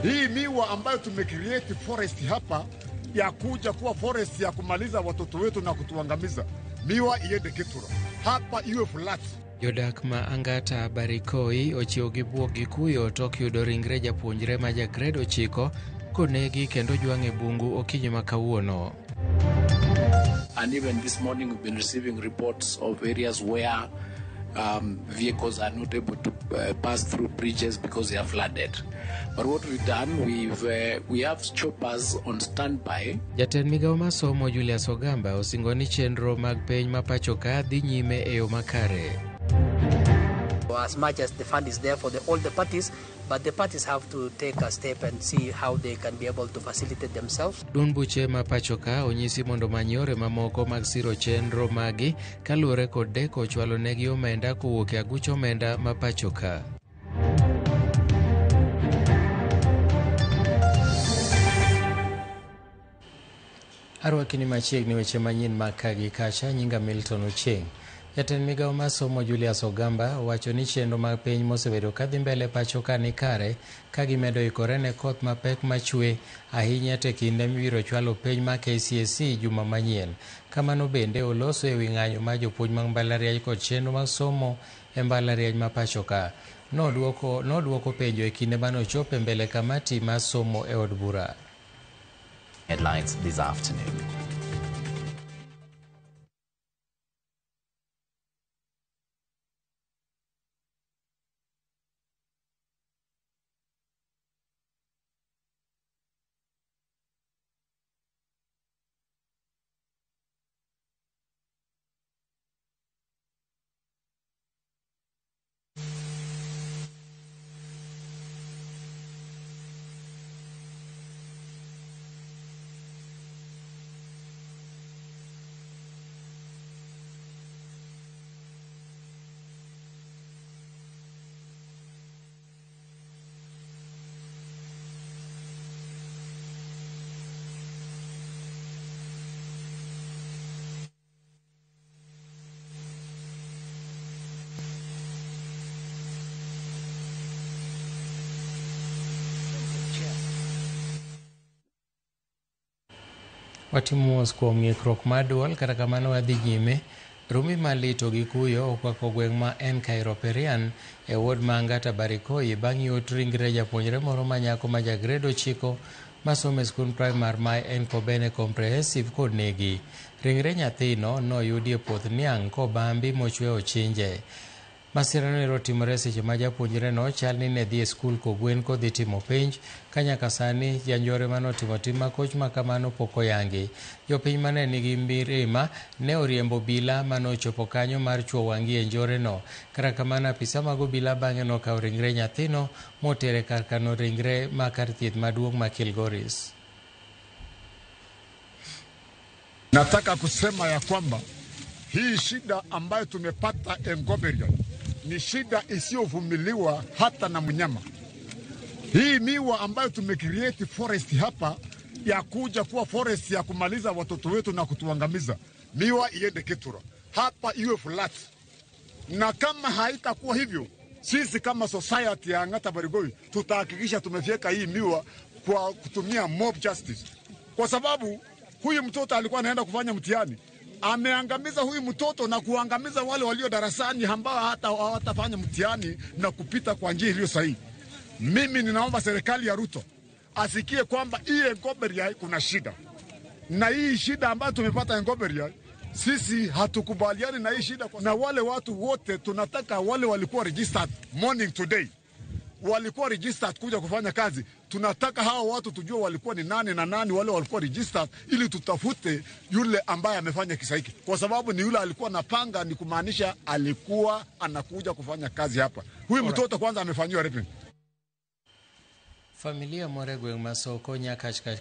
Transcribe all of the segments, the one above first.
Hii miwa ambayo tumecreate forest hapa ya kuja kuwa forest ya kumaliza watoto wetu na kutuangamiza, miwa iende Kitura, hapa iwe flat. Jodak ma Angata Barikoi ochiew gi buok gi kuyo tok yudo ringre japuonjre ma ja gred 9 konegi kendo jwang' e bungu okinyi ma kawuono. And even this morning we've been receiving reports of areas where vehicles are not able to pass through bridges because they are flooded. But what we've done, we have choppers on standby. Jatend migawo mar somo Julius Ogamba osingo ni chenro mag piny ma pacho ka dhi nyime e yo makare. As much as the fund is there for all the parties, but the parties have to take a step and see how they can be able to facilitate themselves. Duond buche ma pacho ka onyisi mondo omany yore mamoko mag siro chenro magi kaluwore kod deko chwalo negi omenda kowuok e aguch omenda ma pacho ka. Arwakini machiegni weche manyien mag ka gi kacha, nyinga Milton Ochieng. Jatend migawo mar somo Julius Ogamba owacho ni chenro mag piny mosebedo kadhi mbele pacho ka ni kare ka gimedo ikore ne koth mapek machwe ahinya te kinde mibiro chwalo penj mar KCSE juma manyien. Kamano bende oloso ewi ng'anyo mar jopuonj mag mbalariany kod chenro mag somo e mbalariany ma pacho ka. Nodwoko penjo e kinde mane ochopo e mbele kamati mar somo e od bura. Headlines this afternoon. Watimo mos kuom ng'ikruok mar duol, kata kamano wadhi nyime. Rumi malito gi kuyo okwako gweng' ma en Kairoperian e ward ma Angata Barikoi bang' yot ringre japuonjre moro ma nyako ma ja gred 9 masomo e skund primar ma en Kobene Comprehensive kod negi. Ringre nyathino noyudi e puoth niang' kobambi mochwe ochinje. Masirano ne otimore seche ma japuonjreno chal ni ne dhi e skul kogwen kodhi timo penj, ka nyaka sani janjore manotimo tim makoch ma kamano pok oyangi. Jopiny mane nigi mirima ne oriembo obila manochopo kanyo mar chuo wang'i e njoreno. Kata kamano apisa mag obila bang'e nokawo ringre nyathino motere kar kano ringre ma kar thieth maduong' ma Kilgoris. Nataka kusema ya kwamba hii shida ambayo tumepata Engoberian ni shida isiyovumiliwa hata na mnyama. Hii miwa ambayo tumecreate forest hapa ya kuja kuwa forest ya kumaliza watoto wetu na kutuangamiza, miwa iende Kitura, hapa iwe flat. Na kama haitakuwa hivyo, sisi kama society ya Angata Barikoi tutahakikisha tumefyeka hii miwa kwa kutumia mob justice, kwa sababu huyu mtoto alikuwa anaenda kufanya mtihani. Ameangamiza huyu mtoto na kuangamiza wale walio darasani ambao hata hawatafanya mtihani na kupita kwa njia iliyo sahihi. Mimi ninaomba serikali ya Ruto asikie kwamba hii Engoberia kuna shida, na hii shida ambayo tumepata Engoberia sisi hatukubaliani na hii shida. Na wale watu wote tunataka wale walikuwa registered morning today, walikuwa registered kuja kufanya kazi. Tunataka hawa watu tujue walikuwa ni nani na nani wale walikuwa registered, ili tutafute yule ambaye amefanya kisa hiki, kwa sababu ni yule alikuwa na panga, ni kumaanisha alikuwa anakuja kufanya kazi hapa. Huyu mtoto kwanza amefanyiwa raping. Familia moro e gweng' ma Soko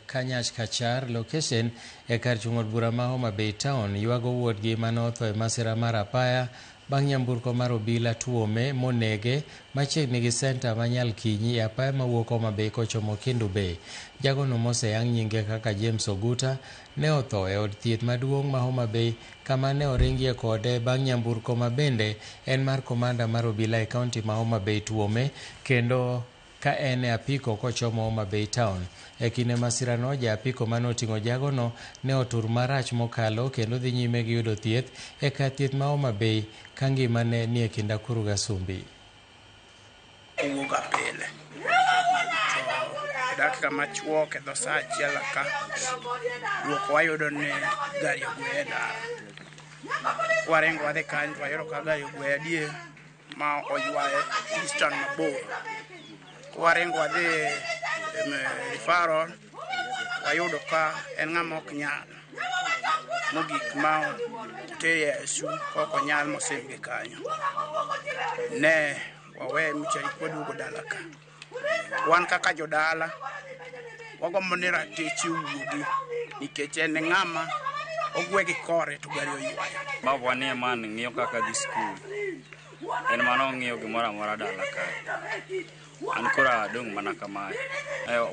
Kanyach Kachar location e kar chung' od bura ma Homa Bay Town ywago wuodgi mane otho e masira mar apaya bang' nyamburko mar obila tuome monege machiegni gi senta ma Nyalkinyi e apaya mawuok Homa Bay kochomo Kendu Bay. Jagono moseyang nyinge kaka James Oguta ne otho e od thieth maduong' ma Homa Bay kama ne oringie kode bang' nyamburko ma bende en mar komanda mar obila e kaunti ma Homa Bay tuome kendo ka en e apiko kochomo Homa Bay Town. E kinde masirano, ja apiko mane oting'o jagono ne otur marach mokalo kendo dhi nyime gi yudo thieth e kar thieth ma Homa Bay ka ngimane ni e kind akuru gasumbi. Owuok pile to dakika machuok e dho saa achiel ka duoko wayudo ni gari ogweye ndara. Waringo wadhi kanyo to wayudo ka gari ogweye adier ma oywaye distance mabor. Waringo wadhi referral wayudo ka en ng'ama ok nyal mogik ma otere e ICU ok onyal mosembe kanyo. Ne wawe mchari kwaduogo dala ka. Wan kaka jodala wagombo ni ratiche owuogi nikech en ng'ama ogwe gi kore to gari oywayo. Babwa ni ema ng'iyo kaka dhi skul. En mano ng'iyo gimoro amora dala kae. An koro adong' mana kamae.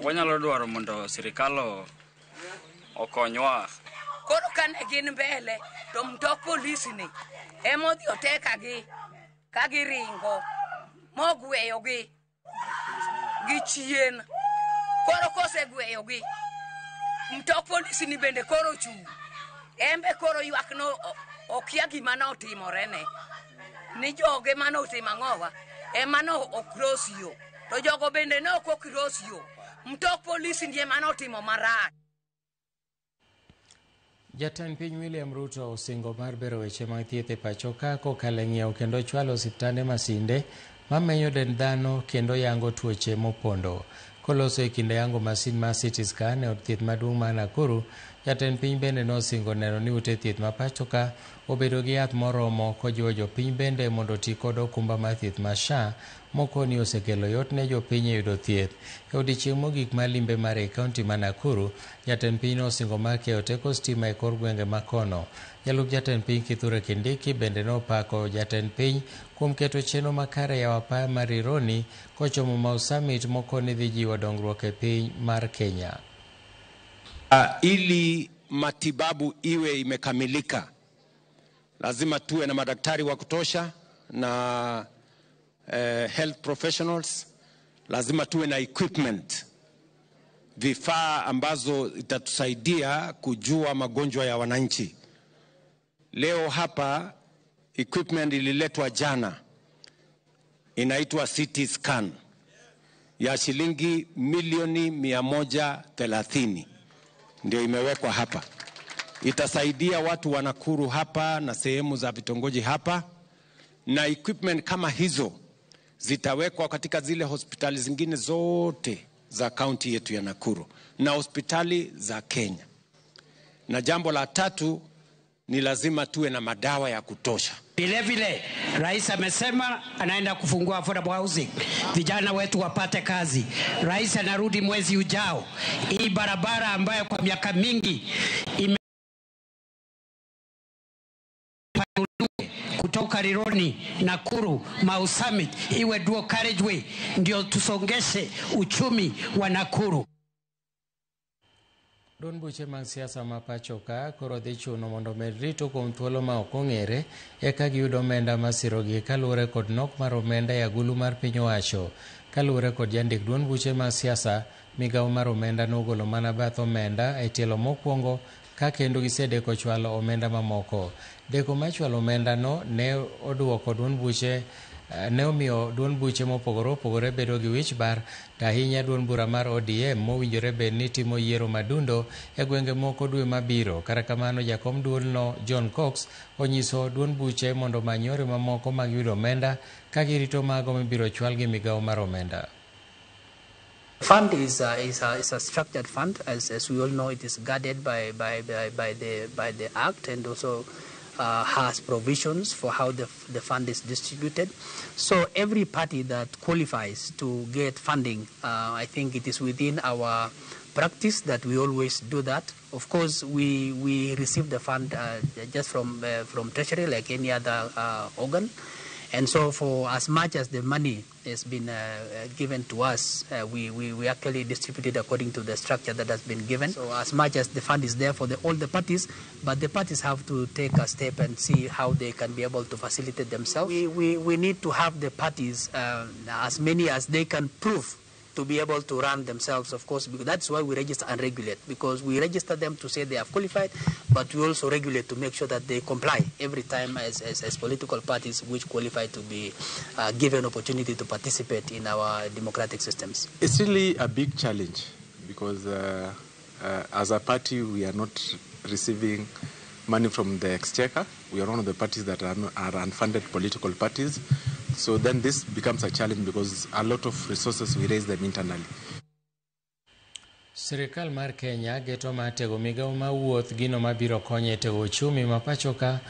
Wanyalo dwaro mondo sirikal okonywa. Koro kane gin mbele to mtok polisi ni ema odhi otekagi ka giringo mogweyogi gi chien. Koro kosegweyogi mtok polisi ni bende koro ochung'. Embe koro ywak no okia gima notimorene. Ni joge mane otimo ang'owa ema no okros yo. To jogo bende ne ok okros yo. Mtok polisi ni ema notimo marach. Jatend piny William Ruto osingo mar bero weche mag thieth e pacho ka kokalo e ng'iewo kendo chwalo osiptande masinde mamenyo dend dhano kendo yango tuoche mopondo. Koloso e kinde yango masin mar CT scan e od thieth maduong' ma Nakuru, jatend piny bende nosingo neno ni ute thieth ma pacho ka obedo gi yath moromo kojiwo jopiny bende mondo oti kod okumba mar thieth mar SHA mokoni osekelo yot ne jopiny e yudo thieth. E odiechieng' mogik mar limbe mare e kaunti ma Nakuru, jatend piny nosingo mar keyo teko stima e kor gwenge ma kono. Jalup jatend piny Kithure Kindiki bende nopako jatend piny kuom keto chenro makare yawo apaya mar Rironi kochomo Mau Summit mokoni dhi jiwo dongruok e piny mar Kenya. Ili matibabu iwe imekamilika, lazima tuwe na madaktari wa kutosha na health professionals. Lazima tuwe na equipment, vifaa ambazo itatusaidia kujua magonjwa ya wananchi. Leo hapa equipment ililetwa jana, inaitwa CT scan ya shilingi milioni 130 ndio imewekwa hapa. Itasaidia watu wa Nakuru hapa na sehemu za vitongoji hapa, na equipment kama hizo zitawekwa katika zile hospitali zingine zote za kaunti yetu ya Nakuru na hospitali za Kenya. Na jambo la tatu ni lazima tuwe na madawa ya kutosha. Vile vile rais amesema anaenda kufungua affordable housing, vijana wetu wapate kazi. Rais anarudi mwezi ujao. Hii barabara ambayo kwa miaka mingi kutoka Rironi, Nakuru, Mau Summit iwe dual carriageway, ndio tusongeshe uchumi wa Nakuru. Duond buche mag siasa ma pacho ka koro dhi chuno mondo omed rito kuom thuolo ma ok ong'ere eka giyud omenda masirogi kaluwore kod nok mar omenda e agulu mar piny owacho. Kaluwore kod jandik duond buche mag siasa, migawo mar omenda nogolo mana bath omenda e tielo mokwongo ka kendo gisedeko chwalo omenda mamoko. Deko mar chwalo omenda no ne oduoko duond buche ne omiyo duond buche mopogore opogore bedo gi wich bar, to ahinya duond bura mar ODM mowinjore bed ni timo yiero madundo e gwenge moko dwe mabiro. Kata kamano, jakom duolno John Cox onyiso duond buche mondo omany yore mamoko mag yudo omenda ka girito mago mibiro chwal gi migawo mar omenda. Fund is a structured fund. As we all know, it is guarded by the Act, and also has provisions for how the fund is distributed. So every party that qualifies to get funding, I think it is within our practice that we always do that. Of course, we receive the fund just from Treasury like any other organ. And so for as much as the money has been given to us, we actually distribute it according to the structure that has been given. So as much as the fund is there for all the parties, but the parties have to take a step and see how they can be able to facilitate themselves. We need to have the parties, as many as they can prove to be able to run themselves, of course, because that's why we register and regulate, because we register them to say they have qualified, but we also regulate to make sure that they comply every time as political parties which qualify to be given opportunity to participate in our democratic systems. It's really a big challenge because as a party we are not receiving money from the exchequer. We are one of the parties that are unfunded political parties. So then this becomes a challenge because a lot of resources we raise them internally. Sirikal mar Kenya geto mar tego migawo mar wuoth gino mabiro konyo e tego uchumi ma pacho ka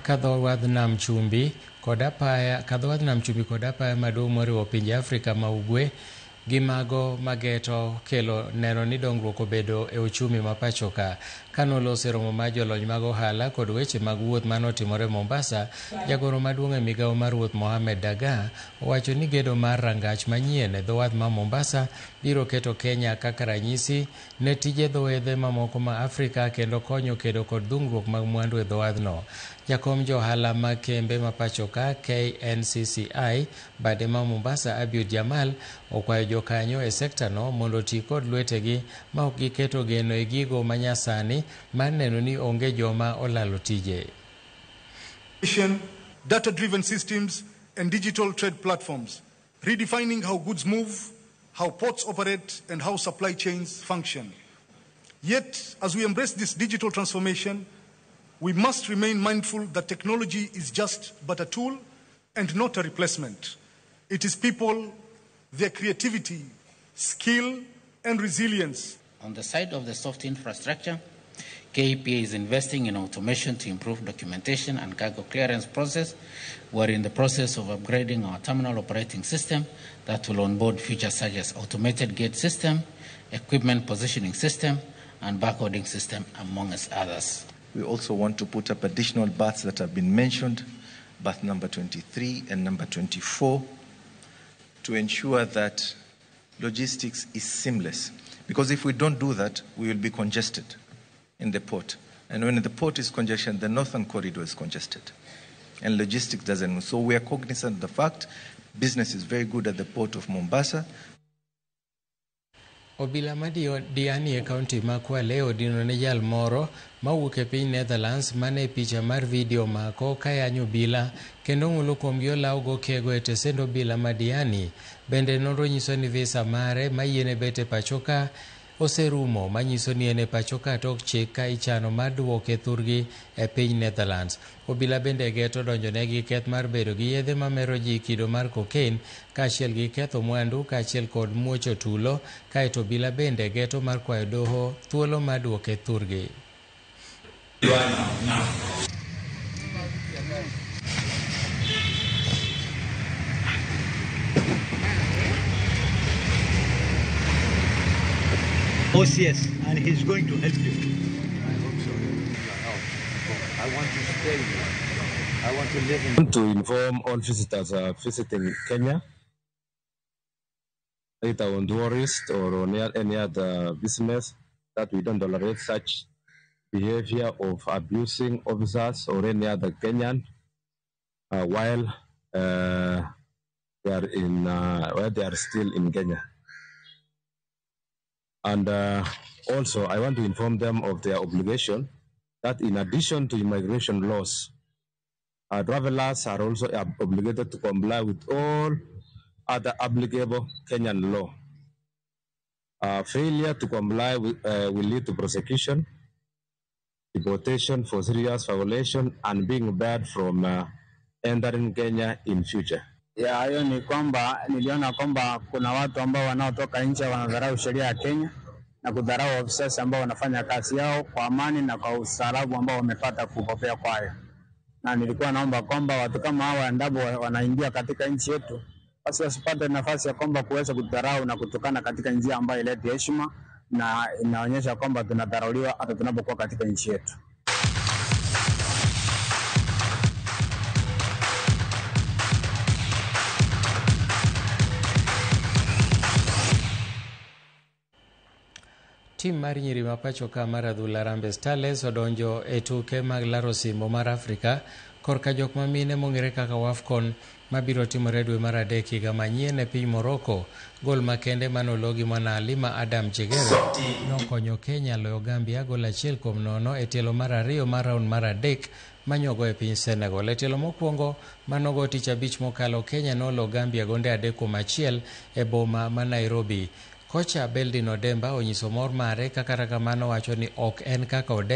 kadho wadh nam chumbi kod apaya maduong' moriwo pinje Afrika ma ugwe gi mago mageto kelo neno ni dongruok obedo e uchumi ma pacho ka. Kanoloso e romo mar jolony mag ohala kod weche mag wuoth manotimore Mombasa, jagoro maduong' e migawo mar wuoth Mohamed Daga owacho ni gedo mar rangach manyien e dho wath ma Mombasa biro keto Kenya kaka ranyisi ne tije dho wedhe mamoko ma Afrika kendo konyo kedo kod dhungruok mag mwandu e dho wadhno. Jakom johala mag kembe ma pacho ka KNCCI bade ma Mombasa Abiud Jamal okwayo jokanyo e sekta no mondo oti kod lwetegi ma ok giketo geno e gigo manyasani mar neno ni onge joma olalo tije. Data-driven systems and digital trade platforms, redefining how goods move, how ports operate, and how supply chains function. Yet, as we embrace this digital transformation, we must remain mindful that technology is just but a tool and not a replacement. It is people, their creativity, skill, and resilience. On the side of the soft infrastructure, KEPA is investing in automation to improve documentation and cargo clearance process. We're in the process of upgrading our terminal operating system that will onboard features such as automated gate system, equipment positioning system, and barcoding system, amongst others. We also want to put up additional berths that have been mentioned, berth number 23 and number 24, to ensure that logistics is seamless. Because if we don't do that, we will be congested in the port. And when the port is congested, the northern corridor is congested. And logistics doesn't move. So we are cognizant of the fact business is very good at the port of Mombasa. Obila ma Diani e kaunti ma Kwale odino ne jal moro mawuok e piny Netherlands mane picha mar video mako kayanyo obila kendo ng'ulo kuomgi olaw go kego e tesend obila ma Diani. Bende nonro nyiso ni visa mare mayiene bet e pacho ka oserumo manyiso ni en e pacho ka tok chik ka ichano mar duoke thurgi e piny Netherlands. Obila bende geto donjonegi keth mar bedo gi yedhe mamero ji kido mar cocaine kaachiel gi ketho mwandu kaachiel kod muocho tulo, kaeto obila bende geto mar kwayo doho thuolo mar duoke thurgi. OCS, and he's going to help you. I hope so. I want to stay here. I want to live in. To inform all visitors visiting Kenya, either on tourist or on any other business, that we don't tolerate such behavior of abusing officers or any other Kenyan while they are in while they are still in Kenya. And also, I want to inform them of their obligation that in addition to immigration laws, Travelers are also obligated to comply with all other applicable Kenyan law. Failure to comply will lead to prosecution, deportation for serious violation, and being barred from entering Kenya in future. Ya hayo ni kwamba niliona kwamba kuna watu ambao wanaotoka nje wanadharau sheria ya Kenya na kudharau ofisa ambao wanafanya kazi yao kwa amani na kwa ustaarabu ambao wamepata kupokea kwayo, na nilikuwa naomba kwamba watu kama hawa endapo wanaingia katika nchi yetu, basi wasipate nafasi ya kwamba kuweza kudharau na kutukana katika njia ambayo ilete heshima na inaonyesha kwamba tunadharauliwa hata tunapokuwa katika nchi yetu. Tim mar nyiri ma pacho ka mar adhula Harambee Starlets odonjo e tuke mag laro osimbo mar Afrika korka jok ma mine mong'ere kaka WAFCON mabiro timore dwe mar adek higa manyien e piny Morocco. Gol makende manolo gi Mwana Adam Chigera nokonyo Kenya loyo Gambia gol 1-0 e tielo mar ariyo mar raun mar adek manyogo e piny Senegal. E tielo mokwongo manogo tich abich mokalo, Kenya nolo Gambia gonde 3-1 e boma ma Nairobi. Kocha Beldin Odemba onyiso mor mare kaka kamano wacho ni ok en kaka Odemba